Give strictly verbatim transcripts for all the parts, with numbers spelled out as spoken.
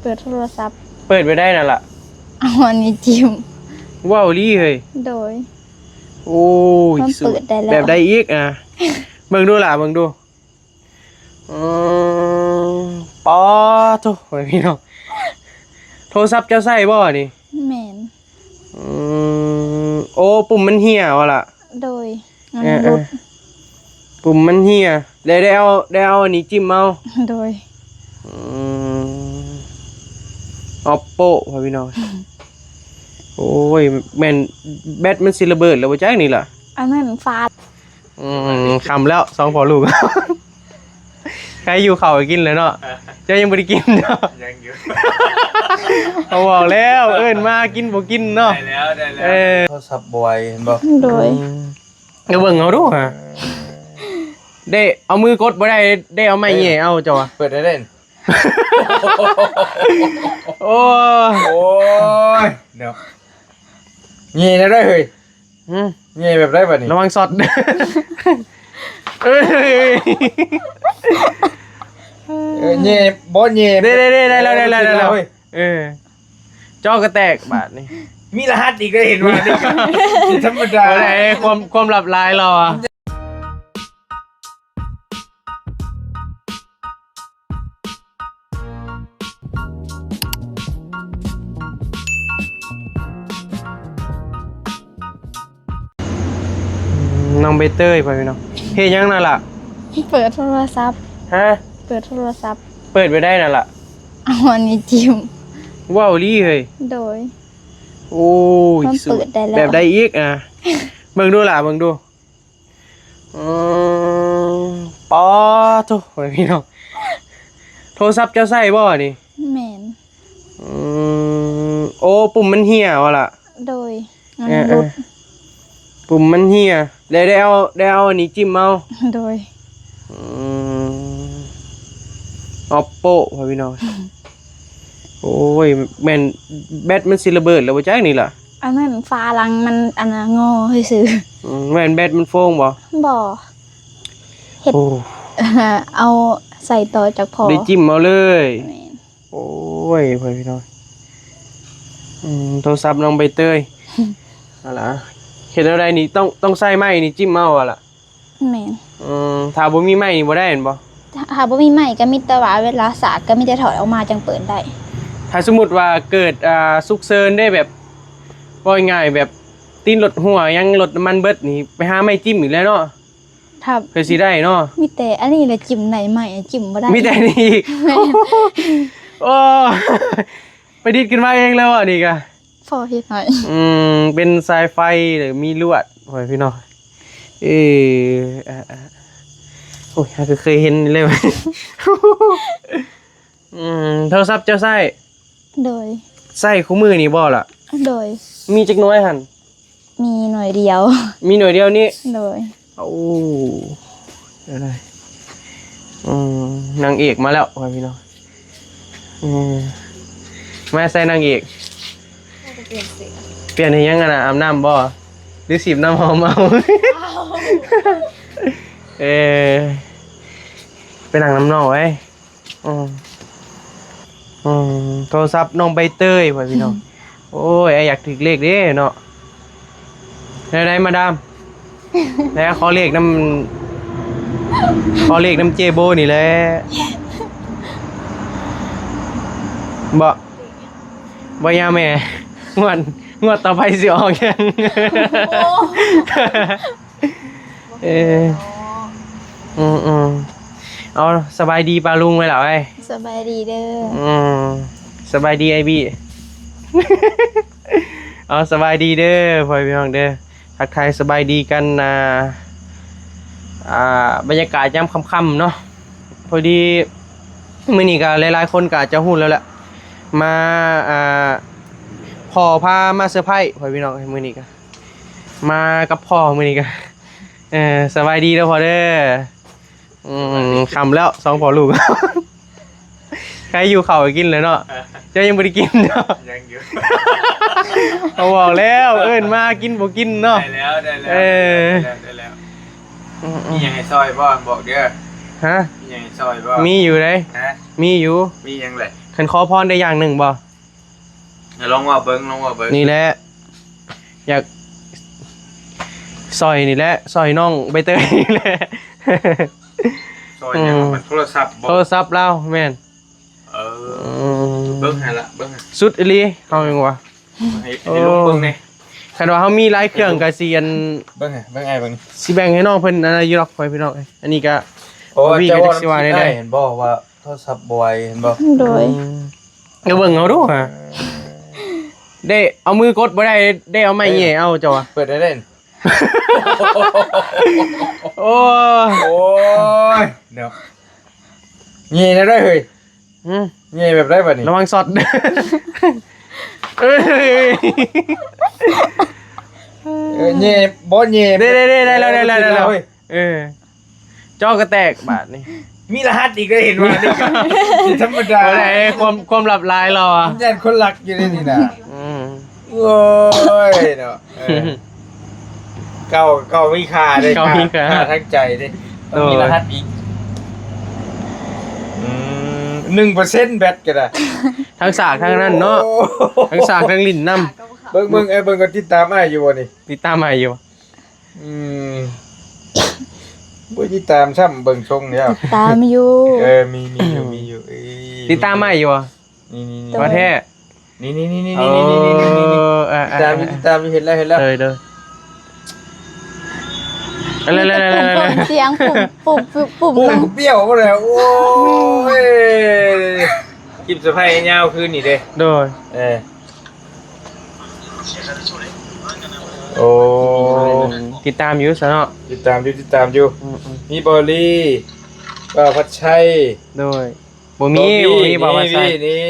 เปิดโทรศัพท์ เปิดไปได้นั่นล่ะ เอาอันนี้จิ้ม ว้าวลี่เฮ้ย โดย โอ้ย มันเปิดได้แล้ว แบบใดอีกอ่ะ เบิ่งดูล่ะ เบิ่งดู อืม ป๊าดโธ่ โอ้ยพี่น้อง โทรศัพท์เจ้าใช้บ่นี่ แม่น อืม โอ้ ปุ่มมันเหี่ยวะล่ะ โดย มัน เออ หลุด เออ ปุ่มมันเหี่ย ได้ ได้เอา ได้เอาอันนี้จิ้มเอา โดย อืม Oppo พ่อพี่น้อง โอ้ย แม่น แบตมันสิระเบิดแล้วบ่จักนี่ล่ะ อันนั้นฟาด อืม ค่ำแล้ว สองพ่อลูก ใครอยู่ข้าวก็กินแล้วเนาะ เจ้ายังบ่ได้กินเนาะ ยังอยู่ เขาบอกแล้ว เอิ้นมากินบ่กินเนาะ ได้แล้ว ได้แล้ว เออ โทรศัพท์บ่ไหวเห็นบ่ โดย อืม ก็เบิ่งเอาดูฮะ ได้เอามือกดบ่ได้ ได้เอาไม้แหย่เอาเจ้าอะ เปิดได้เล่น โอ้ โอ้ย เดี๋ยว แหย่ได้เฮ้ย อืม แหย่แบบใดบัดนี้ ระวังช็อต เอ้ย เออ แหย่ บ่แหย่ ได้ ได้ ได้ ได้แล้ว ได้แล้ว ได้แล้ว เฮ้ย เออ จอกระแตกบาดนี่ มีรหัสอีกได้เห็นว่านี่ ธรรมดา อะไร ความ ความลับร้ายเราอะ น้องใบเตย ไปพี่น้อง เฮ็ดหยังนั่นล่ะ เปิดโทรศัพท์ ฮะ เปิดโทรศัพท์ เปิดไปได้นั่นล่ะ เอาอันนี้จิ้ม ว้าวลี่เฮ้ย โดย โอ้ย มันเปิดได้แล้ว แบบใดอีกอ่ะ เบิ่งดูล่ะ เบิ่งดู อืม ป๊าดโธ่ โอ้ยพี่น้อง โทรศัพท์เจ้าใช้บ่นี่ แม่น อืม โอ้ ปุ่มมันเหี่ยวะล่ะ โดย มัน เออ หลุด เออ ปุ่มมันเหี่ย ได้ ได้เอา ได้เอาอันนี้จิ้มเอา โดย อืม Oppo พ่อพี่น้อง โอ้ย แม่น แบตมันสิระเบิดแล้วบ่จักนี่ล่ะ อันนั้นฝาหลังมันอันน่ะงอซื่อๆ อืม แม่นแบตมันฟงบ่ บ่ เฮ็ด โอ้ เอาใส่ต่อจากพ่อ ได้จิ้มเอาเลย แม่น โอ้ย พ่อพี่น้อง อืม โทรศัพท์น้องใบเตย เอาล่ะ เฮ็ดแนวใดนี่ ต้อง ต้องใช้ไม้นี่จิ้มเอาอะล่ะ แม่น อืม ถ้าบ่มีไม้นี่บ่ได้แม่นบ่ ถ้า ถ้าบ่มีไม้ก็มีแต่ว่าเวลาสากก็มีแต่ถอดออกมาจั่งเปิดได้ ถ้าสมมุติว่าเกิด อ่า ฉุกเฉินได้แบบ ว่าง่ายๆ แบบตีนรถรั่ว หยังรถน้ำมันเบิดนี่ ไปหาไม้จิ้มอีกแล้วเนาะ ครับ เพื่อสิได้เนาะ มีแต่อันนี้แหละจิ้มได้ ไม้อะจิ้มบ่ได้ มีแต่อันนี้อีก แม่น โอ้ ไปดิดขึ้นมาเองแล้วอันนี้กะ พ่อเฮ็ดให้ อืม เป็นสายไฟหรือมีลวด โอ้ยพี่น้อง เออ อ่ะ อ่ะ โอ้ย หาก็เคยเห็นเลย อืม โทรศัพท์เจ้าใช้ โดย ใช้คู่มื้อนี่บ่ล่ะ โดย มีจักหน่วยหั่น มีหน่วยเดียว มีหน่วยเดียวนี่ โดย โอ้ เดี๋ยวนะ อืม นางเอกมาแล้ว พ่อพี่น้อง อืม มาใส่นางเอก เปลี่ยนสี เปลี่ยนให้ยังอะนะ อาบน้ำบ่ หรือสีบน้ำหอมเอา เออ ไปนั่งนำน้องไว้ อืม อืม โทรศัพท์น้องใบเตย พ่อพี่น้อง โอ้ย อ้ายอยากถืกเลขเด้เนาะ ได้ ได้มาดาม แล้วขอเลขนำ ขอเลขนำเจโบนี่แหละ บ่ บ่ยาแม่ งวด งวดต่อไปสิออกหยัง โอ้ เออ อืม อืม เอา สบายดีปาลุงไว้ล่ะเว้ย สบายดีเด้อ อืม สบายดีไอ้บี้ เอา สบายดีเด้อ พ่อพี่น้องเด้อ ทักทายสบายดีกัน อ่า อ่า บรรยากาศยามค่ำๆ เนาะ พอดี มื้อนี้ก็หลายๆ คนก็อาจจะฮู้แล้วแหละ มา อ่า พ่อพามาเซอร์ไพรส์ พ่อพี่น้อง มื้อนี้ก็ มากับพ่อมื้อนี้ก็ เออ สบายดีเด้อพ่อเด้อ อืม ค่ำแล้ว สองพ่อลูก ใครอยู่ข้าวก็กินแล้วเนาะ เจ้ายังบ่ได้กินเนาะ ยังอยู่ เขาบอกแล้ว เอิ้นมากินบ่กินเนาะ ได้แล้ว ได้แล้ว เออ ได้แล้ว ได้แล้ว อืม อืม มีหยังให้ซอยบ่ บอกเด้อ ฮะ มีหยังให้ซอยบ่ มีอยู่เด้ ฮะ มีอยู่ มีหยังเลย คันขอพรได้อย่างหนึ่งบ่ ลองว่าเบิ่ง ลองว่าเบิ่ง นี่แหละ อยากซอยนี่แหละ ซอยน้องใบเตยนี่แหละ ซอยหยัง อืม มันโทรศัพท์บ่ โทรศัพท์ลาว แม่น เออ อืม เบิ่งให้ละ เบิ่งให้ สุดอีหลี เฮายังว่า ให้ โอ้ ให้ลองเบิ่งแหน่ คันว่าเฮามีหลายเครื่องก็สิอัน เบิ่งให้ เบิ่งอ้ายเบิ่ง สิแบ่งให้น้องเพิ่นอันนั้นอยู่ดอก พ่อพี่น้อง อันนี้ก็ โอ้ บ่มีก็จักสิว่าแนวใด เห็นบ่ว่าโทรศัพท์บ่ไหว เห็นบ่ โดย อืม ก็เบิ่งเอาดูฮะ ได้เอามือกดบ่ได้ ได้เอาไม้แหย่เอาเจ้าอะ เปิดได้เด้น โอ้ โอ้ย เดี๋ยว แหย่แล้วได้เฮ้ย อืม แหย่แบบได้บัดนี้ ระวังช็อต เอ้ย เออ แหย่ บ่แหย่ ได้ ได้ ได้ ได้แล้ว ได้แล้ว ได้แล้ว เฮ้ย เออ จอก็แตกบาดนี่ มีรหัสอีกได้เห็นว่านี่ก็ธรรมดา บ่ได้ ความ ความลับหลายเราอะ ย่านคนลักอยู่ในนี่นะ อืม โอ้ยเนาะ เออ เก่า เก่ามีค่าเด้ เก่ามีค่า ค่าทางใจเด้ ต้องมี โอ้ย รหัสอีก อืม หนึ่งเปอร์เซ็นต์ แบตก็ได้ ทั้งสากทั้งนั้นเนาะ โอ้ ทั้งสากทั้งลิ้นนำ เบิ่ง เบิ่ง เอ้ย เบิ่งก่อน ติดตามอ้ายอยู่บ่นี่ ติดตามอ้ายอยู่ อืม บ่ติดตามซ้ำ เบิ่งทรงแล้ว ตามอยู่ เออ มี มีอยู่ มีอยู่ เอ้ย ติดตามอ้ายอยู่บ่ นี่ นี่ นี่ ว่าแท้ นี่ นี่ นี่ นี่ เออ นี่ นี่ นี่ นี่ เออ เออ ติดตามอยู่ เออ ติดตามอยู่ เห็นแล้ว เห็นแล้ว เออ เด้อ เออ เออ เออ เสียงปุ่ม ปุ่ม ปุ่ม ปุ่ม ปุ่ม เปรี้ยวบ่เลย โอ้ย คลิปเซอร์ไพรส์ยาวคืนนี่เด้ โดย เออ โอ้ ติดตามอยู่ซะเนาะ ติดตามอยู่ ติดตามอยู่ อืม อืม มีบอลลี่ บ่าวพัดชัย โดย บ่มี บ่มี บ่มี บ่าวพัดชัย นี่ นี่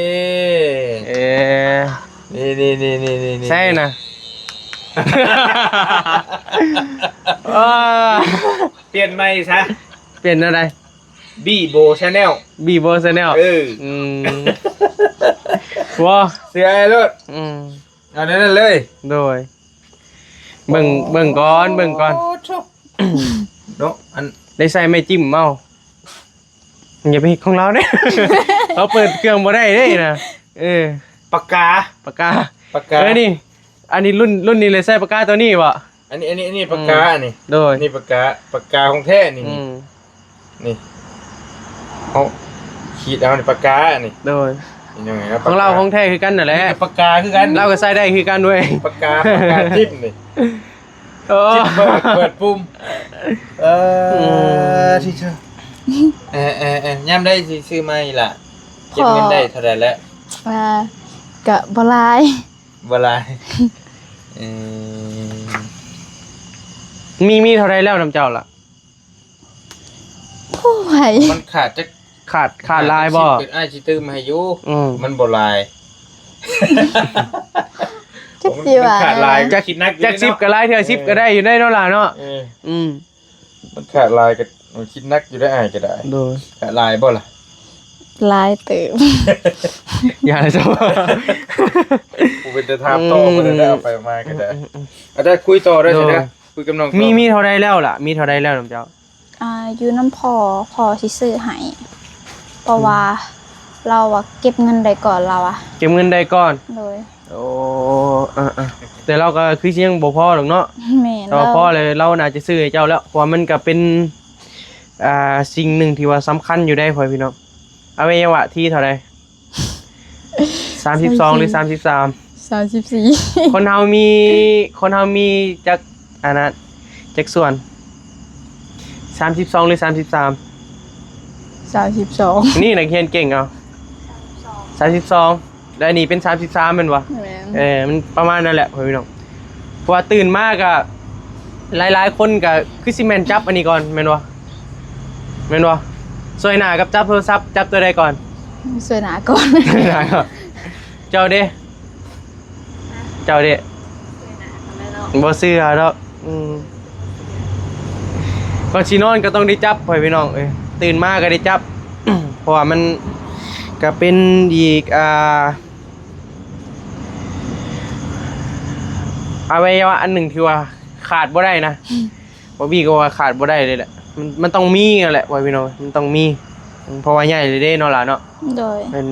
เออ นี่ นี่ ใช่นะ เออ เปลี่ยนใหม่ซะ เปลี่ยนอะไร บีโบ Channel บีโบ Channel เออ อืม ว้า เสือไอ้รถ อืม เอาแนวนั้นเลย โดย เบิ่ง เบิ่งก่อน เบิ่งก่อน โอ้โธ่ เนาะ อัน ได้ใส่ไม้จิ้มเอา อย่าไปเฮ็ดของเราเด้ เขาเปิดเครื่องบ่ได้เด้นะ เออ ปากกา ปากกา ปากกา เออ นี่ อันนี้รุ่น รุ่นนี้เลยใส่ปากกาตัวนี้บ่ อันนี้ อันนี้ อันนี้ปากกา อืม นี่ โดย นี่ปากกา ปากกาของแท้นี่ อืม นี่ เอาขีดเอานี่ปากกานี่ โดย นี่ยังไงนะ ของเรา ปากกา ของแท้คือกันนั่นแหละ นี่ก็ปากกาคือกัน เราก็ใส่ได้คือกันเว้ย ปากกา ปากกาจิ้มนี่ เออ จิ้มเปิด เปิดปุ่ม เออ อืม ที่เธอ เออ เออ เออ ยามใดสิซื้อใหม่ล่ะ เก็บเงินได้เท่าใดแล้ว อ่า ก็บ่หลาย บ่หลาย เออ มี มีเท่าใดแล้วนำเจ้าล่ะ โอ้ย มันขาดจัก ขาด ขาดหลายบ่ ห้าสิบ อ้ายสิตื้มให้อยู่ อืม มันบ่หลาย จักสิว่า มันขาดหลาย จัก คิดหนักอยู่ จัก เด้เนาะ สิบก็หลายเทื่อ สิบก็ได้อยู่ได้เนาะล่ะเนาะ เออ อืม มันขาดหลายก็ มันคิดหนักอยู่ได้อ้ายก็ได้ โดย ขาดหลายบ่ล่ะ หลายเติบ อย่าเลยเจ้า กูเป็นแต่ถามต่อ อืม เพิ่นได้เอาไปมาก็ได้ อืม อืม อืม อาจจะคุยต่อได้ โดย สินะ คุยกับน้องต่อ มี มีเท่าใดแล้วล่ะ มีเท่าใดแล้วนำเจ้า อ่า อยู่นำพ่อ พ่อสิซื้อให้ เพราะว่า อืม เราอะเก็บเงินได้ก่อน เราอะ เก็บเงินได้ก่อน โดย โอ้ อ่าๆ แต่เราก็คือสิยังบ่พอดอกเนาะ แม่น แต่ว่า เรา พอเลย เราน่าจะซื้อให้เจ้าแล้ว เพราะว่ามันก็เป็น อ่า สิ่งหนึ่งที่ว่าสำคัญอยู่ได้ พ่อพี่น้อง อวัยวะที่เท่าใด สามสิบสอง หรือ สามสิบสาม สามสิบสี่ คนเฮามี คนเฮามีจัก อันนั้น จักส่วน สามสิบสอง หรือ สามสิบสาม สามสิบสอง นี่นักเรียนเก่งเอา สามสิบสอง แล้วอันนี้เป็น สามสิบสาม แม่นบ่ แม่น เออ มันประมาณนั้นแหละ พ่อพี่น้อง เพราะว่าตื่นมาก็ หลายๆ คนก็คือสิแม่นจับอันนี้ก่อน แม่นบ่ แม่นบ่ ส่วนหน้ากับจับโทรศัพท์ จับตัวใดก่อน ส่วนหน้าก่อน เจ้าเด้ เจ้าเด้ บ่เชื่อดอก อืม ก่อนสินอนก็ต้องได้จับ พ่อพี่น้องเอ้ย ตื่นมาก็ได้จับ เพราะว่ามันก็เป็นอีก อ่า อวัยวะอันหนึ่งที่ว่าขาดบ่ได้นะ บ่มีก็ว่าขาดบ่ได้เลยแหละ มัน มันต้องมีนั่นแหละ พ่อพี่น้อง มันต้องมี เพราะว่าใหญ่เลยเด้เนาะล่ะเนาะ โดย เป็น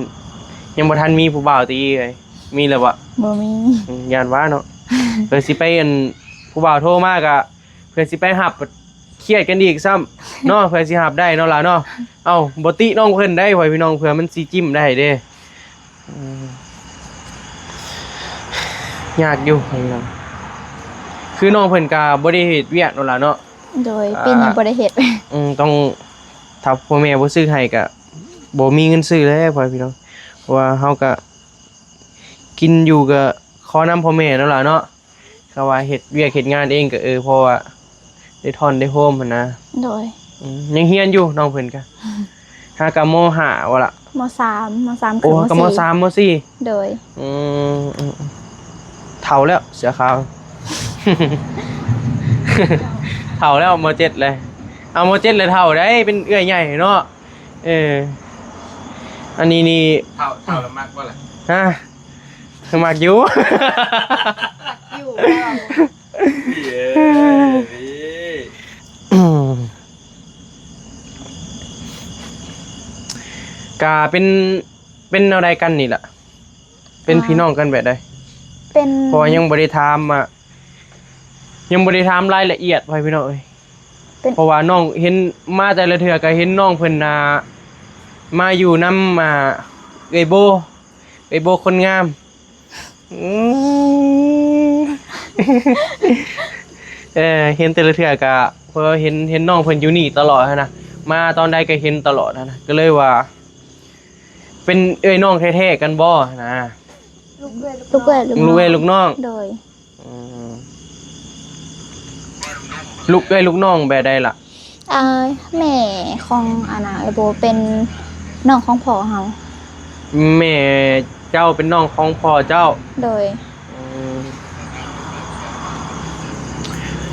ยังบ่ทันมีผู้บ่าวติเอ้ย มีแล้วบ่? บ่มี อืม ย่านว่าเนาะ เพิ่นสิไปอัน ผู้บ่าวโทรมาก็ เพิ่นสิไปรับ เครียดกันอีกซ้ำเนาะ เพิ่นสิรับได้เนาะล่ะเนาะ เอ้า บ่ติน้องเพิ่นได้ พ่อพี่น้อง เผื่อมันสิจิ้มได้เด้ อืม ยากอยู่ คือน้องเพิ่นก็บ่ได้เฮ็ดเวียกเนาะล่ะเนาะ โดย อ่า ปีนี้บ่ได้เฮ็ด อืม ต้อง ถ้าพ่อแม่บ่ซื้อให้ก็บ่มีเงินซื้อแล้ว พ่อพี่น้อง เพราะว่าเฮาก็กินอยู่ก็ขอนำพ่อแม่เนาะล่ะเนาะ เขาว่าเฮ็ดเวียกเฮ็ดงานเองก็ เออ เพราะว่าได้ท่อนได้โฮมหั้นนะ โดย อืม ยังเฮียนอยู่น้องเพิ่นก็ หากะ ม.ห้า บ่ล่ะ ม.สาม ม.สาม โอ้ ขึ้น ม.สี่ ก็ ม.สาม ม.สี่ โดย อืม อืม อืม เฒ่าแล้วเสื้อขาว เฒ่าแล้ว ม.เจ็ด เลย เอา ม.เจ็ด เลยเฒ่าได้ เป็นเอื้อยใหญ่เนาะ เออ อันนี้นี่ เฒ่า เฒ่าแล้วมักบ่ล่ะ? ฮะ มักอยู่ อยู่ พี่เอ้ย พี่ อืม กะเป็น เป็นแนวใดกันนี่ล่ะ เป็น อ่า พี่น้องกันแบบใด? เป็น เพราะว่ายังบ่ได้ถามอ่ะ ยังบ่ได้ถามรายละเอียด พ่อพี่น้องเอ้ย เป็น เพราะว่าน้องเห็นมาแต่ละเทื่อก็เห็นน้องเพิ่นน่ะ มาอยู่นำ อ่า เอื้อยโบ เอื้อยโบคนงาม อืม เออ เห็นแต่ละเทื่อก็ เพราะว่าเห็น เห็นน้องเพิ่นอยู่นี่ตลอดหั้นนะ มาตอนใดก็เห็นตลอดหั้นนะ ก็เลยว่า เป็นเอื้อยน้องแท้ๆกันบ่หั้นนะ ลูกเอื้อยลูกน้อง ลูกเอื้อยลูกน้อง โดย อืม ลูกเอื้อยลูกน้องแบบใดล่ะ? อ่า แม่ของอันน่ะ เอื้อยโบเป็นน้องของพ่อเฮา แม่เจ้าเป็นน้องของพ่อเจ้า โดย อืม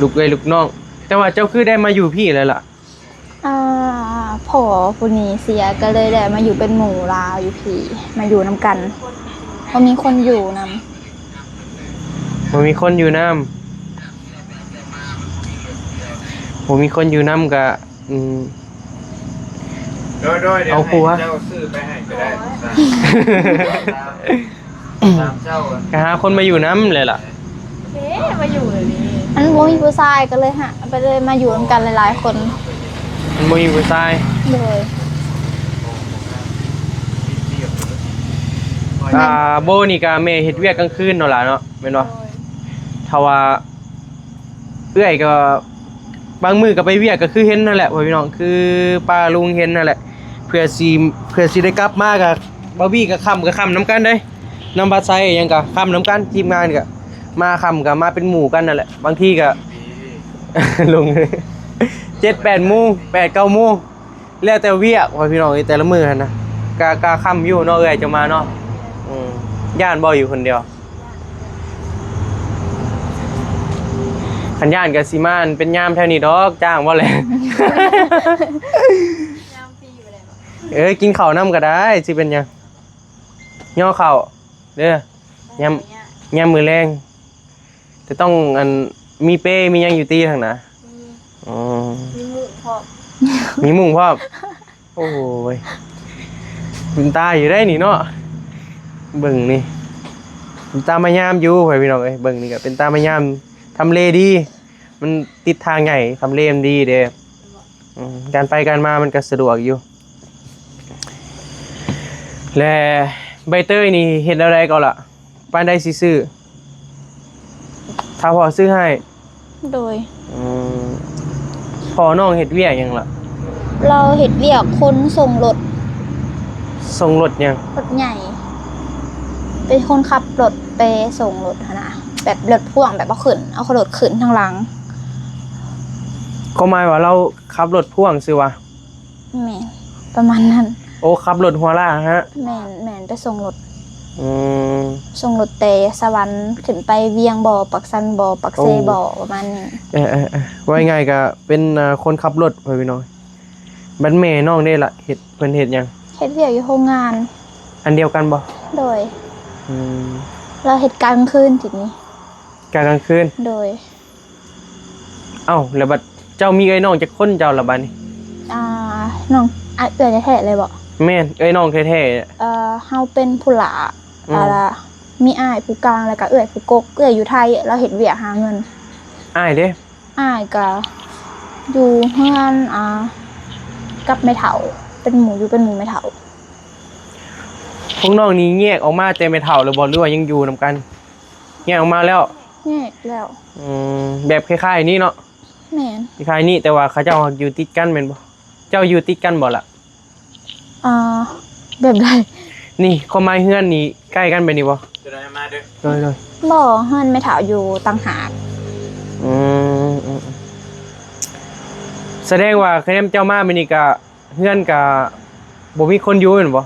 ลูกเอื้อยลูกน้อง แต่ว่าเจ้าคือได้มาอยู่พี้แล้วล่ะ? อ่า พ่อผู้นี้เสียก็เลยได้มาอยู่เป็นหมู่ลาวอยู่พี้ มาอยู่นำกัน บ่มีคนอยู่นำ บ่มีคนอยู่นำ บ่มีคนอยู่นำก็ อืม โดย โดย เดี๋ยว เอาผัว ให้เจ้าซื้อไปให้ก็ได้ ตามเจ้าอะ ก็หาคนมาอยู่นำเลยล่ะ เอ๊ะ มาอยู่เลยนี่ มันบ่มีผู้ชายก็เลยฮะ ไปเลยมาอยู่นำกันหลายๆคน มันบ่มีผู้ชาย โดย อ่า โบนี่ก็แม่เฮ็ดเวียกกลางคืนเนาะล่ะเนาะ แม่นบ่? โดย ถ้าว่า เอื้อยก็ บางมื้อก็ไปเวียกก็คือเห็นนั่นแหละ พ่อพี่น้อง คือป้าลุงเห็นนั่นแหละ เพื่อสิ เพื่อสิได้กลับมาก็ บ่าวบี้ก็ค่ำก็ค่ำนำกันเด้ นำบัดไซหยังก็ค่ำนำกัน ทีมงานก็มาค่ำก็มาเป็นหมู่กันนั่นแหละ บางทีก็ ลง เจ็ดแปดโมง แปดเก้าโมง แล้วแต่เวียก พ่อพี่น้องเอ้ย แต่ละมื้อหั้นนะ ก็ ก็ค่ำอยู่เนาะ เอื้อยจะมาเนาะ อืม ย้านบ่อยู่คนเดียว คันย้านก็สิมาเป็นยามแถวนี้ดอก จ้างบ่แหละ ยามฟรีอยู่แล้ว เอ้ย กินข้าวนำก็ได้ สิเป็นหยัง ย่อข้าวเด้อ ยาม ยามมื้อแลง แต่ต้อง อัน มีเป มีหยังอยู่ติทางนะ มี อ๋อ มีมุ้งพร้อม มีมุ้งพร้อม โอ้ย เป็นตาอยู่ได้นี่เนาะ เบิ่งนี่ เป็นตามายามอยู่ พ่อพี่น้องเอ้ย เบิ่งนี่ก็เป็นตามายาม ทำเลดี มันติดทางใหญ่ ทำเลมันดีเด้ อืม การไปการมามันก็สะดวกอยู่ และใบเตยนี่เฮ็ดแนวใดก็ล่ะ ปานใดสิซื้อ ถ้าพ่อซื้อให้ โดย อืม พ่อน้องเฮ็ดเวียกหยังล่ะ? ลาวเฮ็ดเวียกขนส่งรถ ส่งรถหยัง? รถใหญ่ เป็นคนขับรถไปส่งรถหั้นนะ แบบรถพ่วง แบบเอาขึ้น เอารถขึ้นทางหลัง ความหมายว่าลาวขับรถพ่วงซื่อวะ? แม่น ประมาณนั้น โอ้ ขับรถหัวลากฮะ แม่น แม่น ไปส่งรถ อืม ส่งรถแต่สวรรค์ขึ้นไปเวียงบ่ ปากสันบ่ ปากเซบ่ โอ้ ประมาณนี้ เออ เออ เออ ว่าง่ายๆก็เป็น อ่า คนขับรถ พ่อพี่น้อง บัดแม่น้องเด้ล่ะ เฮ็ด เพิ่นเฮ็ดหยัง? เฮ็ดเวียกอยู่โรงงาน อันเดียวกันบ่? โดย อืม ลาวเฮ็ดกะกลางคืนทีนี้ กะกลางคืน โดย เอ้า แล้วบัดเจ้ามีเอื้อยน้องจักคนเจ้าล่ะบัดนี้? อ่า น้อง อ่ะ เอื้อยแท้ๆเลยบ่? แม่น เอื้อยน้องแท้ๆ เอ่อ เฮาเป็นผู้หล้า อืม อ่า มีอ้ายผู้กลาง แล้วก็เอื้อยผู้กก เอื้อยอยู่ไทย ลาวเฮ็ดเวียกหาเงิน อ้ายเด้ อ้ายก็อยู่เฮือน อ่า กับแม่เฒ่า เป็นหมู่ อยู่เป็นหมู่แม่เฒ่า พวกน้องนี่แยกออกมาแต่แม่เฒ่าแล้วบ่ หรือว่ายังอยู่นำกัน แยกออกมาแล้ว แยกแล้ว อืม แบบคล้ายๆ นี้เนาะ แม่น คล้ายๆ นี้ แต่ว่าเขาเจ้าอยู่ติดกันแม่นบ่ เจ้าอยู่ติดกันบ่ล่ะ อ่า แบบใด นี่ความหมายเฮือนนี่ใกล้กันไปนี่บ่ จะได้มาเด้อ โดยๆ บ่ เฮือนแม่เฒ่าอยู่ต่างหาก อืม อืม อืม แสดงว่าคะแนนเจ้ามามื้อนี้ก็ เฮือนก็บ่มีคนอยู่แม่นบ่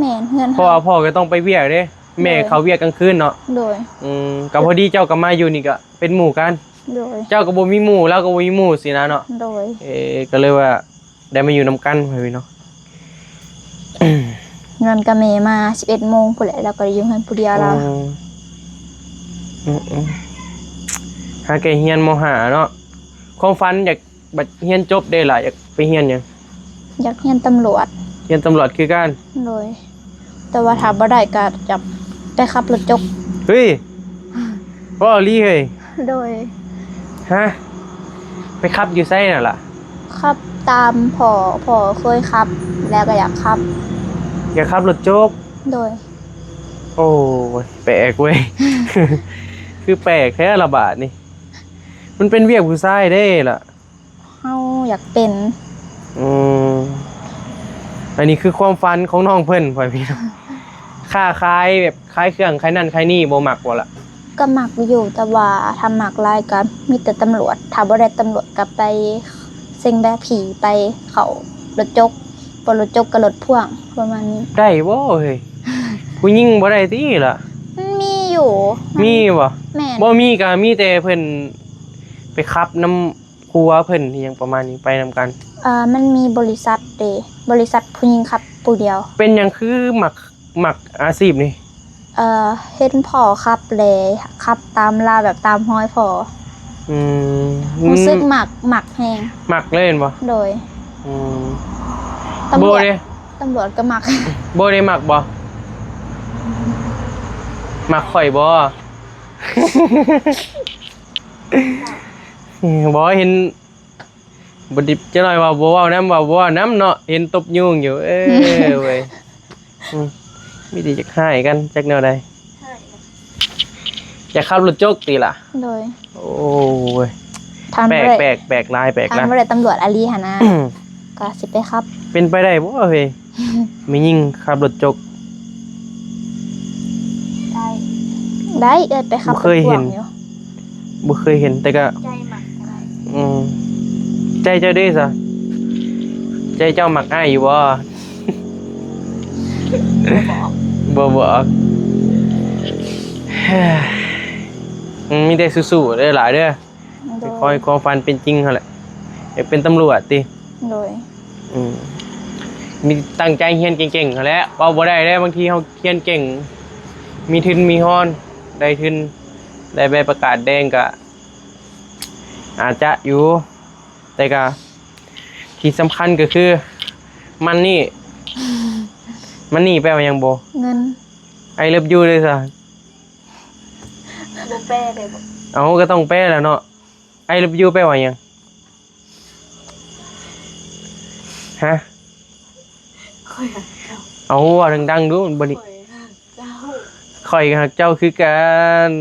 แม่น เฮือน เพราะว่า เฮา พ่อก็ต้องไปเวียกเด้ แม่ โดย เขาเวียกกลางคืนเนาะ โดย อืม ก็พอดีเจ้าก็มาอยู่นี่ก็เป็นหมู่กัน โดย เจ้าก็บ่มีหมู่ ลาวก็บ่มีหมู่สินะเนาะ โดย เออ ก็เลยว่าได้มาอยู่นำกัน พ่อแม่พี่น้อง เฮือนก็แม่มาสิบเอ็ดโมงพู้นแหละ แล้วก็อยู่เฮือนผู้เดียวลาว อืม อืม อืม หาแก่เฮียน ม.ห้า เนาะ ความฝันอยาก บัดเฮียนจบเด้ล่ะ อยากไปเฮียนหยัง อยากเฮียนตำรวจ เฮียนตำรวจคือกัน โดย แต่ว่าถ้าบ่ได้ก็จะไปขับรถจก เฮ้ย เว้าอีหลีเฮ้ย โดย ฮะ ไปขับอยู่ไสน่ะล่ะ ขับตามพ่อ พ่อเคยขับ แล้วก็อยากขับ อยากขับรถจก โดย โอ้ย แปลกเว้ย คือแปลกแท้ละบาดนี่ มันเป็นเวียกผู้ชายเด้ล่ะ เฮาอยากเป็น อืม อันนี้คือความฝันของน้องเพิ่น พ่อแม่พี่น้อง ค้าขายแบบขายเครื่องขายนั่นขายนี่บ่มักบ่ล่ะ ก็มักอยู่ แต่ว่าถ้ามักหลายก็มีแต่ตำรวจ ถ้าบ่ได้ตำรวจก็ไปเซ็นใบขับขี่ ไปเข้ารถจก บ่รถจกก็รถพ่วง ประมาณนี้ ได้บ่เฮ้ย ผู้หญิงบ่ได้ติล่ะ มันมีอยู่ มีบ่ แม่น บ่มีก็มีแต่เพิ่นไปขับนำ ครัวเพิ่นอิหยังประมาณนี้ไปนำกัน เอ่อ มันมีบริษัทเด้ บริษัทผู้หญิงขับผู้เดียว เป็นหยังคือมัก มักอาชีพนี้ เอ่อ เห็นพ่อขับเลย ขับตามลาวแบบตามฮอยพ่อ อืม รู้สึกมัก มักแฮง มักเลยแม่นบ่ โดย อืม ตำรวจ บ่เด้ ตำรวจก็มัก บ่ได้มักบ่ มักข่อยบ่ บ่เห็น บ่ดิบจักหน่อยว่าบ่เว้านำ ว่าบ่เว้านำเนาะ เห็นตบยุงอยู่ เออเว้ย อืม มีแต่อยากฮ้ายกันจักแนวใด อยากขับรถจกติล่ะ โดย โอ้ย ถาม แปลก บ่ได้ แปลก แปลกหลาย แปลกหลาย ถามบ่ได้ตำรวจอาลีหั่นนะ ก็สิไปขับ เป็นไปได้บ่เฮ้ย แม่หญิงขับรถจก ได้ ได้ เอื้อยไปขับ บ่เคยเห็น รถพ่วงอยู่ บ่เคยเห็น แต่ก็ ใจมักก็ได้ อืม ใจเจ้าเด้ซะ ใจเจ้ามักอ้ายอยู่บ่ บ่บอก บ่บอก อืม มีแต่สู้ๆเด้อหลายเด้อ โดย ขอให้ความฝันเป็นจริงหั่นแหละ อยากเป็นตำรวจติ โดย อืม มีตั้งใจเรียนเก่งๆหั่นแหละ เว้าบ่ได้เด้ บางทีเฮาเรียนเก่ง มีทุนมีฮอน ได้ทุน ได้ใบประกาศแดงก็ อาจจะอยู่ แต่ก็ ที่สำคัญก็คือ money money แปลว่าหยังบ่ เงิน I love you เด้ซะ บ่แปลได้บ่ เอ้า ก็ต้องแปลแหละเนาะ I love you แปลว่าหยัง ฮะ ข้อยฮักเจ้า เอา เว้าดังๆดู มันบ่ได้ ข้อยฮักเจ้า ข้อยฮักเจ้าคือกัน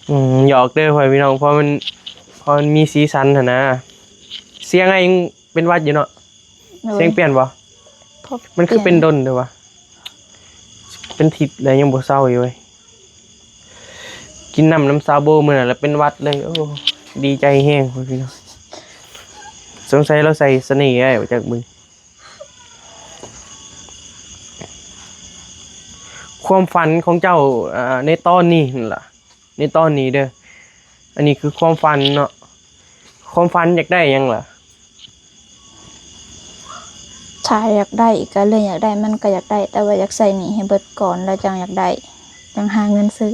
อืม หยอกเด้อพ่อพี่น้อง เพราะมัน เพราะมันมีสีสันหั่นนะ เสียงอ้ายยังเป็นหวัดอยู่เนาะ โดย เสียงเปลี่ยนบ่ พอ มันคือเป็นดนเด้อวะ เป็นทิศแล้วยังบ่เซาอยู่เว้ย กินน้ำนำสาวโบมื้อนั้นแล้วเป็นหวัดเลย โอ้ ดีใจแฮงพ่อพี่น้อง สงสัยลาวใส่เสน่ห์อ้ายบ่จักมื้อ ความฝันของเจ้า อ่า ในตอนนี้นั่นล่ะ ในตอนนี้เด้อ อันนี้คือความฝันเนาะ ความฝันอยากได้หยังล่ะ ถ้าอยากได้ก็เรื่องอยากได้มันก็อยากได้ แต่ว่าอยากใช้หนี้ให้เบิดก่อน แล้วจั่งอยากได้ จั่งหาเงินซื้อ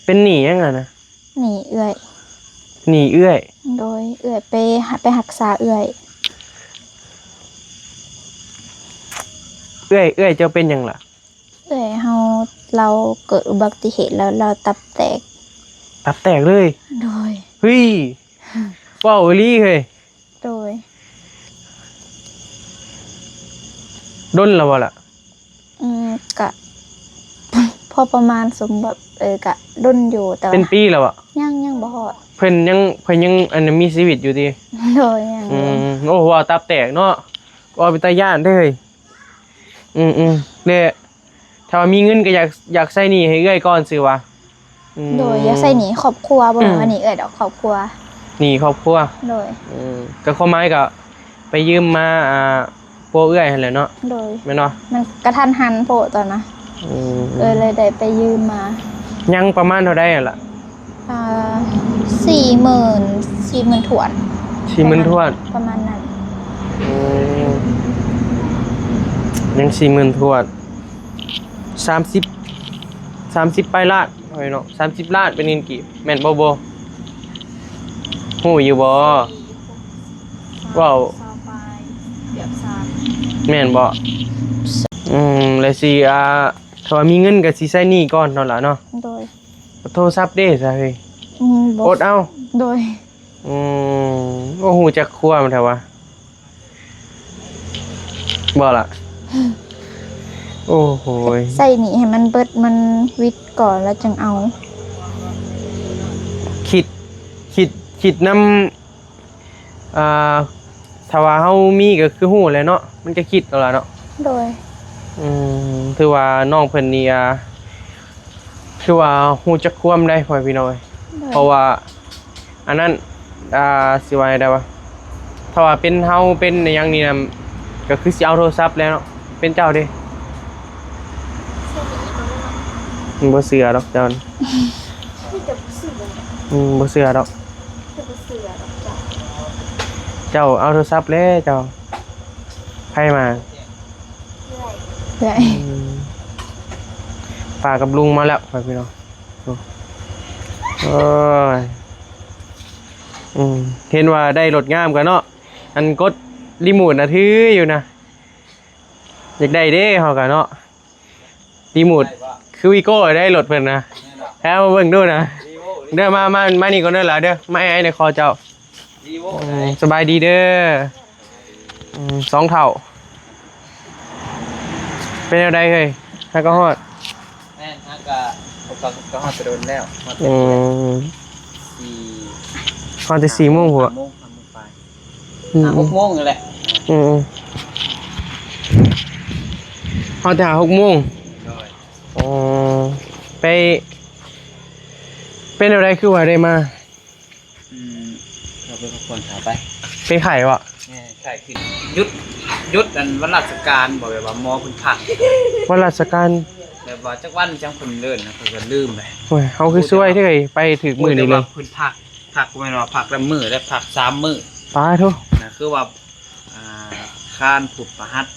เป็นหนี้หยังอะนะ หนี้เอื้อย หนี้เอื้อย โดย เอื้อยไปหา ไปรักษาเอื้อย เอื้อย เอื้อยเจ้าเป็นหยังล่ะ? เอื้อยเฮา ลาวเกิดอุบัติเหตุแล้วลาวตับแตก ตับแตกเลย โดย เฮ้ย เว้าอีหลีเฮ้ย โดย ดนแล้วบ่ล่ะ? อืม กะ พอประมาณ สมแบบ เออ กะดนอยู่ แต่ว่า เป็นปีแล้วบ่? ยัง ยังบ่ฮอด เพิ่นยัง เพิ่นยัง อันนั้น มีชีวิตอยู่ติ? โดย ยัง อืม โอ้ เว้าตับแตกเนาะ เว้าเป็นตาย้านเด้อเฮ้ย อืม อืม และถ้าว่ามีเงินก็อยาก อยากใช้หนี้ให้เอื้อยก่อนซื่อวะ อืม โดย อยากใช้หนี้ครอบครัว บ่แม่นว่าหนี้เอื้อยดอก ครอบครัว หนี้ครอบครัว โดย อืม ก็ความหมายก็ไปยืมมา อ่า ผัวเอื้อยหั่นแหละเนาะ โดย แม่นบ่? มันกะทันหันโพดตอนนะ อืม เอื้อยเลยได้ไปยืมมา ยังประมาณเท่าใดหั่นล่ะ? อ่า สี่หมื่น สี่หมื่นถ้วน สี่หมื่นถ้วน ประมาณนั้น อืม ยังสี่หมื่นถ้วน สามสิบ สามสิบปลายล้าน พ่อพี่น้อง สามสิบล้านเป็นเงินกีบ แม่นบ่ บ่ ฮู้อยู่บ่? เว้า เกือบสาม แม่นบ่? อืม แล้วสิ อ่า ถ้าว่ามีเงินก็สิใช้หนี้ก่อนเนาะล่ะเนาะ โดย โทรศัพท์เด้ซะเฮ้ย อืม บ่ อดเอา โดย อืม บ่ฮู้จักความแท้วะ บ่ล่ะ โอ้โหย ใช้หนี้ให้มันเบิด มันวิดก่อนแล้วจั่งเอา คิด คิด คิดนำ อ่า ถ้าว่าเฮามีก็คือฮู้แหละเนาะ มันก็คิดเอาล่ะเนาะ โดย อืม ถือว่าน้องเพิ่นนี่ อ่า คือว่าฮู้จักความได้ พ่อพี่น้องเอ้ย โดย เพราะว่า อันนั้น อ่า สิว่าได้วะ ถ้าว่าเป็นเฮาเป็นอิหยังนี่นะ ก็คือสิเอาโทรศัพท์แล้วเนาะ เป็นเจ้าเด้ มันบ่เชื่อดอกเจ้าน่ะ อืม บ่เชื่อดอก เจ้าเอาโทรศัพท์แล้วเจ้า ไผมา เอื้อย อืม ป้ากับลุงมาแล้ว พ่อพี่น้อง โอ้ โอ้ย อืม เห็นว่าได้รถงามกันเนาะ อันกดรีโมทน่ะถืออยู่นะ อยากได้เด้เฮากะเนาะ รีโมทคือวีโก้ได้รถเพิ่นนะ แท้มาเบิ่งดูนะ เด้อ มา มา มานี่ก่อนเด้อหล่ะเด้อ มาให้อ้ายในคอเจ้า อืม สบายดีเด้อ อืม สองเท่า เป็นแนวใดเฮ้ย หากะฮอด แม่น หากะ ก็ ก็ฮอดแต่โดนแล้ว ฮอดแต่ อืม สี่ ฮอดแต่สี่โมงพุ้น ห้าโมง ห้าโมงปลาย อืม ห้า หกโมงนี่แหละ อืม อืม ฮอดแต่ห้าหกโมง โดย อ๋อ ไป เป็นแนวใดคือว่าได้มา อืม เราไปพักผ่อนขาไป เป็นไข้บ่ แม่น ไข้ขึ้น หยุด หยุดอันวันราชการบ่ แบบว่าหมอเพิ่นพัก วันราชการ แบบว่าจักวันจั่งเพิ่นเอิ้นนะ ข้อยก็ลืมไป โอ้ย เฮาคือซวยแท้ ไปถืกมื้อนี้เลย แต่ว่าเพิ่นพัก พักบ่แม่นว่าพักละมื้อ และพักสามมื้อ ปาโธ่ นะ คือว่า อ่า คาน พุธ พฤหัส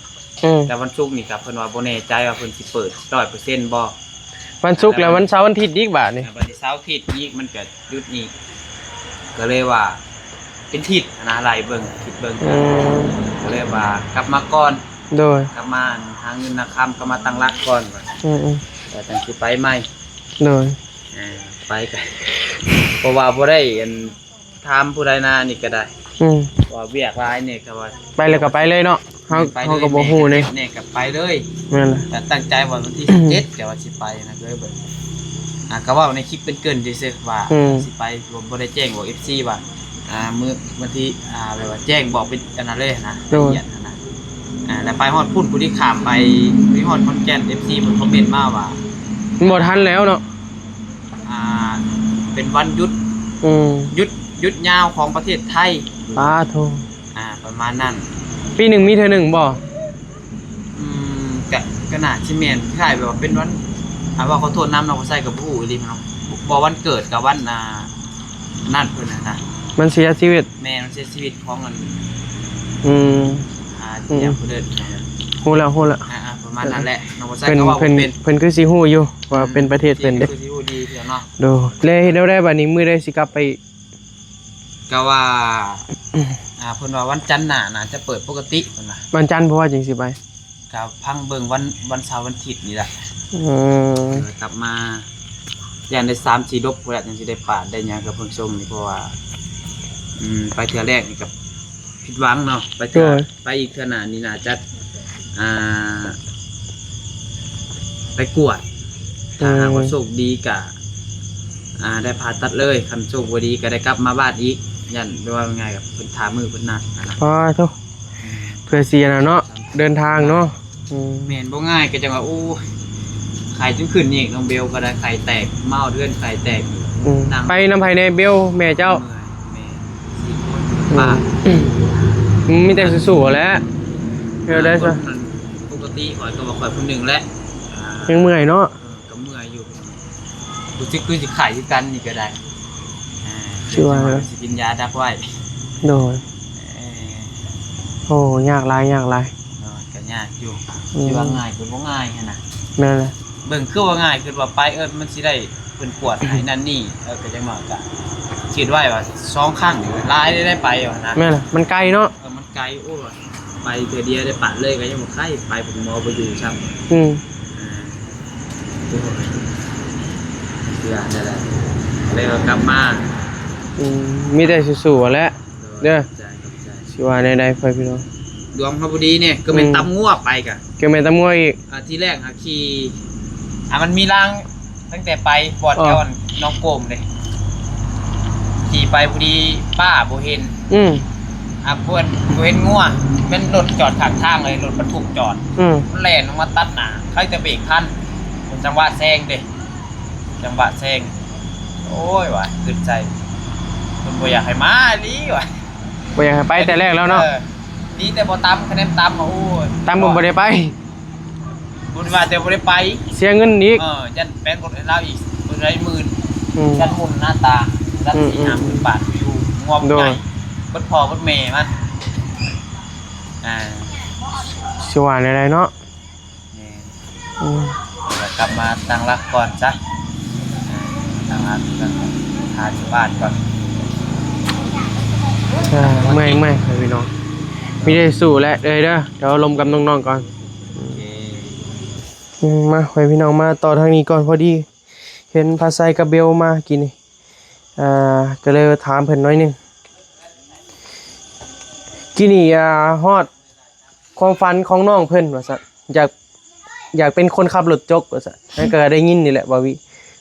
อืม แต่วันศุกร์นี่ก็เพิ่นว่าบ่แน่ใจว่าเพิ่นสิเปิดร้อยเปอร์เซ็นต์บ่ วันศุกร์แล้ว วันเสาร์วันอาทิตย์อีกบาดนี่ อ่า บัดนี้เสาร์อาทิตย์อีก มันก็หยุดอีก ก็เลยว่าเป็นทิศนะ ไล่เบิ่ง คิดเบิ่ง อืม ก็เลยว่ากลับมาก่อน โดย กลับมาหาเงินหาคำ กลับมาตั้งหลักก่อน อืม อืม แล้วจั่งสิไปใหม่ โดย เออ ไปกัน เพราะว่าบ่ได้อัน ถามผู้ใดนะ นี่ก็ได้ อืม ว่าเวียกหลายนี่ก็ว่า ไปแล้วก็ไปเลยเนาะ เฮา ไปเลย เฮาก็บ่ฮู้นี่ นี่ก็ไปเลย แม่นล่ะ แต่ตั้งใจว่าวันที่ สิบเจ็ด ก็ว่าสิไปนะ ก็เลยเบิ่ง อ่า ก็เว้าในคลิปเกริ่นๆซื่อๆว่า อืม สิไป บ่ บ่ได้แจ้งบอก เอฟซี ว่า อ่า มื้อวันที่ อ่า แบบว่าแจ้งบอกเป็นอันนั้นเลยนะ โดย ละเอียดนะ อ่า แล้วไปฮอดพุ้น ผู้ที่ข้ามไป ไปฮอดขอนแก่น เอฟซี เพิ่นคอมเมนต์มาว่า มันบ่ทันแล้วเนาะ อ่า เป็นวันหยุด อืม หยุด หยุดยาวของประเทศไทย ปาโธ่ อ่า ประมาณนั้น ปีหนึ่งมีเทื่อหนึ่งบ่ อืม ก็ ก็น่าสิแม่น คล้ายแบบว่าเป็นวัน อ่า ว่าขอโทษนำเนาะ บ่ใส่กับผู้อีหลีเนาะ บ่วันเกิดกับวัน อ่า นั่นเพิ่นน่ะนะ มันเสียชีวิต แม่น มันเสียชีวิตของมัน อืม อ่า อืม อย่างผู้เดิน ฮู้แล้ว ฮู้แล้ว อ่า อ่า ประมาณนั้นแหละ น้องบ่ใส่ เพิ่น ก็ว่า เพิ่น เป็น เพิ่นคือสิฮู้อยู่ว่า อืม เป็นประเทศเพิ่นเด้ เพิ่นคือสิฮู้ดีเทื่อเนาะ โดย แล้วเฮ็ดแนวใดบัดนี้ มื้อใดสิกลับไปอีก ก็ว่า อ่า เพิ่นว่าวันจันทร์หน้าน่าจะเปิดปกติเพิ่นว่า วันจันทร์เพราะว่าจั่งสิไป ก็พังเบิ่งวัน วันเสาร์วันอาทิตย์นี่แหละ อืม เออ กลับมา ย่านได้สามสี่ดอกพุ้นแหละ จั่งสิได้ปาดได้หยังกับเพิ่นส่งนี่ เพราะว่า อืม ไปเทื่อแรกนี่ก็ผิดหวังเนาะ ไปเทื่อ โดย ไปอีกเทื่อหน้านี่น่าจะ อ่า ไปกวด ถ้าหากว่า อืม โชคดีก็ อ่า ได้ผ่าตัดเลย คันโชคบ่ดีก็ได้กลับมาบ้านอีก ย่าน ว่าง่ายๆ กับเพิ่นถ่ามือเพิ่นนัดหั้นนะ อ๋อ โธ่ อืม เพื่อสิอันนั้นเนาะ เดินทางเนาะ อืม แม่น บ่ง่าย ก็จั่งว่า โอ้ย ไข้จนขึ้นอีก น้องเบลก็ได้ไข้แตก มาฮอดเฮือนไข้แตก อืม นั่ง ไปนำไผแน่ เบล แม่เจ้า เมื่อย แม่ สี่คน อืม ป้า อืม มีแต่สู้ๆแหละ เออ ได้ซะ ปกติข้อยก็ว่าข้อยผู้หนึ่งแหละ อ่า ยังเมื่อยเนาะ เออ ก็เมื่อยอยู่ รู้สึกคือสิไข้คือกันนี่ก็ได้ อ่า คือว่า เดี๋ยวสิมาสิกินยาดักไว้ โดย เออ โอ้ ยากหลาย ยากหลาย เนาะ ก็ยากอยู่ อืม สิว่าง่ายก็บ่ง่ายหั้นนะ แม่นแหละ เบิ่งคือว่าง่าย คิดว่าไป เออ มันสิได้เพิ่นกวดให้นั่นนี่ เออ ก็จั่งน้อยก็คิดไว้ว่าสองครั้งนี่หลายได้ ได้ไปว่านะ แม่นแหละ มันไกลเนาะ เออ มันไกล โอ้ย ไปเทื่อเดียวได้ปาดเลยก็ยังบ่ไข้ ไปเพิ่นหมอบ่อยู่ซ้ำ อืม อ่า เทื่อนั่นแหละ เลยว่ากลับมา อืม มีแต่สู้ๆแหละ เด้อ ขอบใจ ขอบใจ สิว่าแนวใดพ่อพี่น้อง ดวงเฮาบ่ดีเนี่ย ก็แม่น อืม ตำงัวไปกะ ก็แม่นตำงัวอีก อ่า ทีแรกหาขี่ อ่ะ มันมีรางตั้งแต่ไปบอด อ๋อ แถวอันน้องโกมเลย ขี่ไปพอดีป้าบ่เห็น อืม อ่ะ เพิ่นบ่เห็นงัว แม่นรถจอดข้างทางเลย รถบรรทุกจอด อืม มันแล่นลงมาตัดหน้า ใครจะเบรกทัน จังหวะแซงเด้ จังหวะแซง โอ้ยว่ะ ขึ้นใจ เพิ่นบ่อยากให้มาอีหลีว่ะ บ่อยากให้ไปแต่แรกแล้วเนาะ เออ ดีแต่บ่ตำ คะแนนตำมา โอ้ย ตำมันบ่ได้ไป บ่ได้ว่าแต่บ่ได้ไป เสียเงินอีก เออ ยันแปลงรถให้ลาวอีก เพิ่นได้หมื่น อืม ยันหมุนหน้าตา ยัน อืม สี่ห้าหมื่นบาทอยู่ งวด โดย ใหญ่ เบิดพ่อเบิดแม่มัน อ่า สิว่าแนวใดเนาะ แม่น อืม เดี๋ยวกลับมาตั้งหลักก่อนซะ ตั้งหลักก่อน หาที่บ้านก่อน อ่า เมื่อย เมื่อย พี่น้อง มีแต่สู้แหละ เด้อ เด้อ เดี๋ยวลมกับน้องๆก่อน โอเค อืม มา ให้พี่น้องมาต่อทางนี้ก่อน พอดี เห็นพาไซกับเบลมากินนี่ อ่า ก็เลยถามเพิ่นหน่อยหนึ่ง กินนี่ อ่า ฮอด ความฝันของน้องเพิ่นว่าซั่น อยาก อยากเป็นคนขับรถจกว่าซั่น นั่นก็ได้ยินนี่แหละ บ่าววิ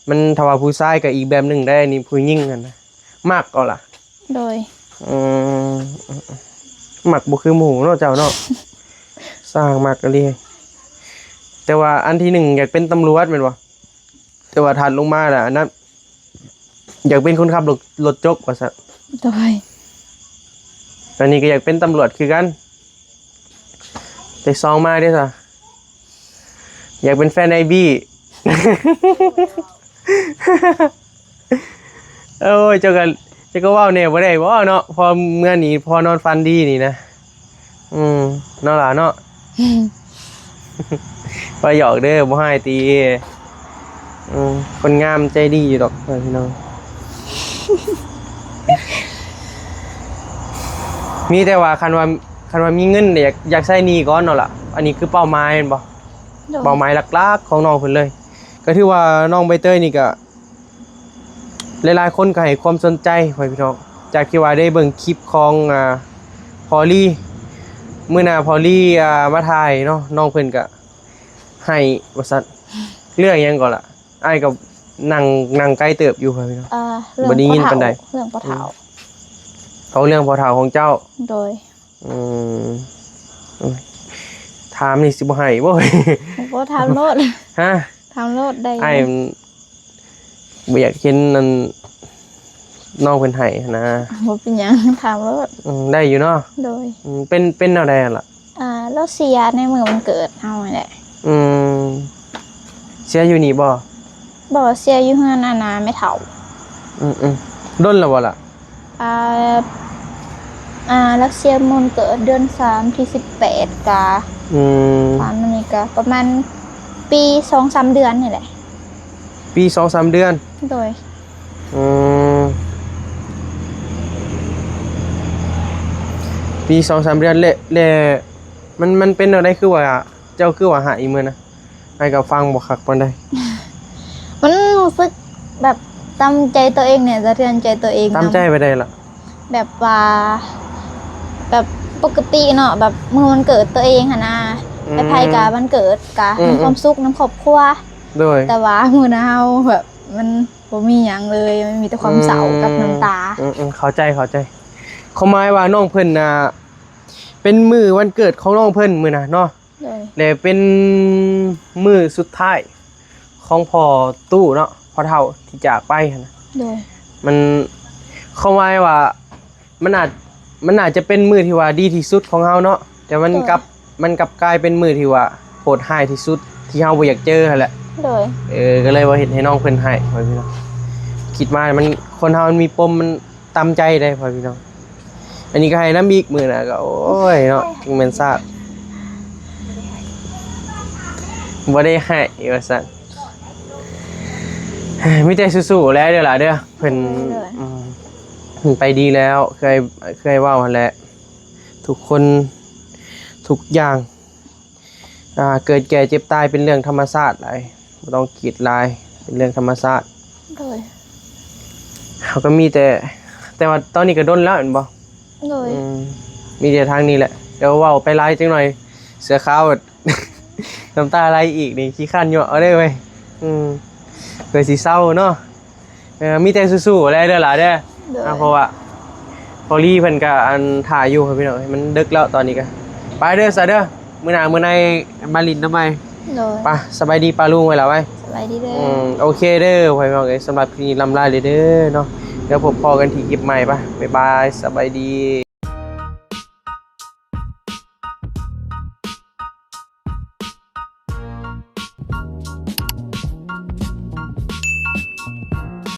มันถ้าว่าผู้ชายก็อีกแบบหนึ่งได้ อันนี้ผู้หญิงหั่นนะ มักเอาล่ะ โดย อืม มักบ่คือหมู่เนาะเจ้าเนาะ สร้างมักอีหลี แต่ว่าอันที่หนึ่งอยากเป็นตำรวจแม่นบ่ แต่ว่าถัดลงมาล่ะ อันนั้น อยากเป็นคนขับรถ รถจกว่าซั่น โดย อันนี้ก็อยากเป็นตำรวจคือกัน แต่ซองมาเด้อซะ อยากเป็นแฟนไอ้บี้ โอ้ย เจ้าก็ เจ้าก็เว้าแหน่บ่ได้บ่เนาะ พอเมื่อนี้ พอนอนฝันดีนี่นะ อืม เนาะหล่ะเนาะ ว่าหยอกเด้อ บ่ฮ้ายติ อืม คนงามใจดีอยู่ดอก เออ พี่น้อง มีแต่ว่าคันว่า คันว่ามีเงินเนี่ย อยาก อยากใช้หนี้ก่อนเนาะล่ะ อันนี้คือเป้าหมายแม่นบ่ โดย เป้าหมายหลักๆของน้องเพิ่นเลย ก็ถือว่าน้องใบเตยนี่ก็ หลายๆคนก็ให้ความสนใจ พ่อพี่น้อง จากที่ว่าได้เบิ่งคลิปของ อ่า พอลลี่ มื้อหน้าพอลลี่ อ่า มาถ่ายเนาะ น้องเพิ่นก็ให้ว่าซั่น เรื่องหยังก่อนล่ะ อ้ายก็นั่ง นั่งไกลเติบอยู่ พ่อพี่น้อง เอ่อ เรื่อง บ่ได้ยินปานใด พ่อเฒ่า เรื่องพ่อเฒ่า อืม เอาเรื่องพ่อเฒ่าของเจ้า โดย อืม อืม ถามนี่สิบ่ให้บ่ บ่ ถามโลด ฮะ ถามโลดได้อยู่ อ้ายมันบ่อยากเห็นนั่น น้องเพิ่นให้หั้นนะ บ่เป็นหยัง ถามโลด อืม ได้อยู่เนาะ โดย อืม เป็น เป็นแนวใดหั่นล่ะ อ่า ลาวเสียในมื้อวันเกิดเฮานี่แหละ อืม เสียอยู่นี่บ่ บ่ เสียอยู่เฮือนอันน่ะแม่เฒ่า อืมๆ ดนแล้วบ่ล่ะ อ่า อ่า ลาวเสียมื้อวันเกิดเดือนสามที่สิบแปดกะ อืม ผ่านมานี่กะประมาณปีสองสามเดือนนี่แหละ ปีสองสามเดือน โดย อืม ปีสองสามเดือน และ และ มัน มันเป็นแนวใด คือว่า เจ้าคือว่าหายมื้อนะ ไอ้ก็ฟังบ่คักปานใด มันรู้สึกแบบตามใจตัวเองเนี่ยสะเทือนใจตัวเอง ตามใจไปได้ละ แบบว่า แบบปกติเนาะแบบมือวันเกิดตัวเองหั้นนะ อืม ไปไผกะวันเกิดกะ อืม มีความสุขนำครอบครัว โดย แต่ว่ามื้อนะเฮาแบบมันบ่มีหยังเลยมันมีแต่ความเศร้ากับน้ำตา อืมอืมเข้าใจเข้าใจความหมายว่าน้องเพิ่นน่ะเป็นมื้อวันเกิดของน้องเพิ่นมื้อน่ะเนาะ โดย และเป็นมื้อสุดท้ายของพ่อตู้เนาะพ่อเฒ่าที่จากไปหั้นนะ โดย มันความหมายว่ามันอาจมันอาจจะเป็นมื้อที่ว่าดีที่สุดของเฮาเนาะแต่มัน โดย กลับมันกลับกลายเป็นมื้อที่ว่าโหดร้ายที่สุดที่เฮาบ่อยากเจอหั้นแหละ โดย เออ ก็เลยว่าเฮ็ดให้น้องเพิ่นให้พ่อพี่น้อง คิดมามันคนเฮามันมีปมมันตามใจได้พ่อพี่น้อง อันนี้ก็ให้น้ำอีกมื้อน่ะก็โอ้ยเนาะจังแม่นซากบ่ได้ให้ว่าซั่น มีแต่สู้ๆแล้วเด้อล่ะเด้อเพิ่น โดย อืมเพิ่นไปดีแล้วเคยเคยเว้าหั่นแหละ ทุกคนทุกอย่าง อ่า เกิดแก่เจ็บตายเป็นเรื่องธรรมชาติหลายบ่ต้องคิดหลายเป็นเรื่องธรรมชาติ โดย เขาก็มีแต่ แต่ว่าตอนนี้ก็ดนแล้วแม่นบ่ โดย อืมมีแต่ทางนี้แหละ เดี๋ยวเว้าไปหลายจังหน่อย เสือขาว น้ำตาไหลอีกนี่ขี้คร้านเยาะเอาได้เว้ยอืมเพื่อสิเศร้าเนาะ เออ มีแต่สู้ๆแล้วเด้อล่ะเด้อ โดย อ่ะเพราะว่าพอลี่เพิ่นก็อันถ่ายอยู่ครับพี่น้อง มันดึกแล้วตอนนี้ก็ ไปเด้อซะเด้อ มื้อหน้ามื้อในมาลินทำไม โดย ไป สบายดีป้าลุงไว้ล่ะไว้ สบายดีเด้อ อืม โอเคเด้อพ่อพี่น้องเอ้ยสำหรับคลิปนี้ลำลาเลยเด้อเนาะ เดี๋ยวพบพอกันที่คลิปใหม่ปะบ๊ายบาย สบายดี